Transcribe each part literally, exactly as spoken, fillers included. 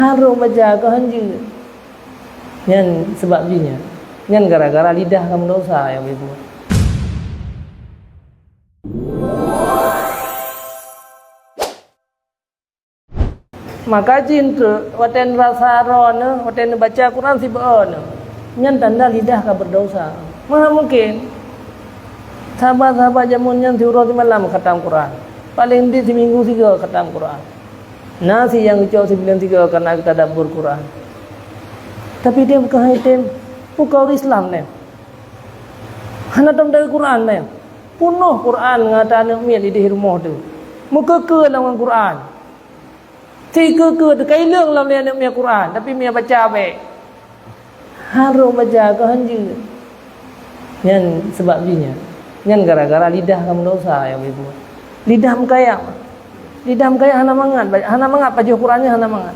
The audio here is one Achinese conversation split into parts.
Harôh baca keuh hanjeuet. Nyan sabab jih nyan. Nyan gara-gara lidah kamoe desya nyang beubuet. Maka jih eunteuk watée neurasa droeneuh, watée neubaca Quran sibeuo neuh, nyan tanda lidah ka beudesya. Mana mungkin sahabat-sahabat jameun nyan siuroe simalam khatam Quran, paleng dit siminggu sigoe khatam Quran. Na si nyang geucok sibuleuen sigoe kareuna geutadabbur Quran. Tapi dem keuhai tem, peue ka ureuëng Islam nem? Hana tom dari Quran nem. Punoh Quran ngon ata aneuëk miet di rumoh tu. Meukeue-keue lam ngon Quran. Sikeue-keue teuka ileueng lam lé aneuëk miet Quran, tapi miet baca bék. Harôh baca keuh hanjeuet. Nyan sabab jih nyan. Nyan gara-gara lidah kamoe desya nyang beubuet. Lidah meukayap. Lidah meukayap hana mangat, hana mangat pajoh Quran nyan hana mangat.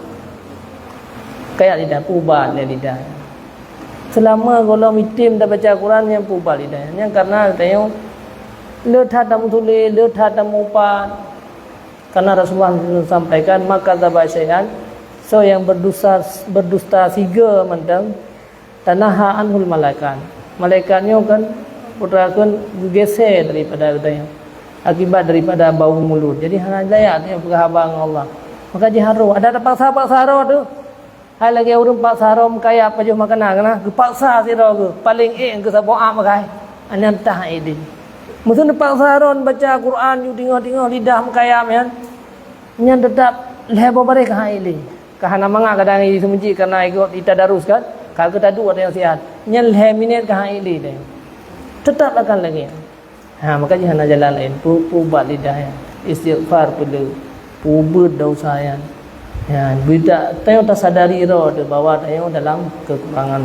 Kayap lidah, peuubat lé lidah. Seulama gohlom item tabaca Quran nyan peuubat lidah. Nyan kareuna tanyoe le that tameutuléh, le that tameuupat. Karena Rasulullah sampaikan, "Ma kadzaba syai'an," soe nyang berdusta, berdusta sigoe mantong, "tanaha anhul malaikat." Malaikat nyoe kan, putra kan geugése daripada geutanyoe akibat daripada bau mulut. Jadi hana layak tanyoe peugah haba ngon Allah. Maka jih harôh, ada paksa-paksa harôh tu. Hai lagée ureuëng paksa droe meukayap pajoh makanan, kana geupaksa sidroe geuh, paleng ék geuh saboh am meukai. Nyan tah ék lé. Meusun paksa droe baca Quran ju teungoh-teungoh lidah meukayap nyan, nyan teutap lhée boh bareh ka han ék lé. Ka hana mangat kadang di seumeujid kareuna ikot itadarus kan, ka geutaduek watée nyang siat. Nyan lhée minét ka han ék lé deh. Teutap akan lagée nyan. Ha, maka jih hana jalan laén. Pu-, peuubat lidah nyan. Istighfar peuleueh. Peubuet desya nyan. Ya, beudak tanyoe tasadari droe teuh bahwa tanyoe dalam kekurangan.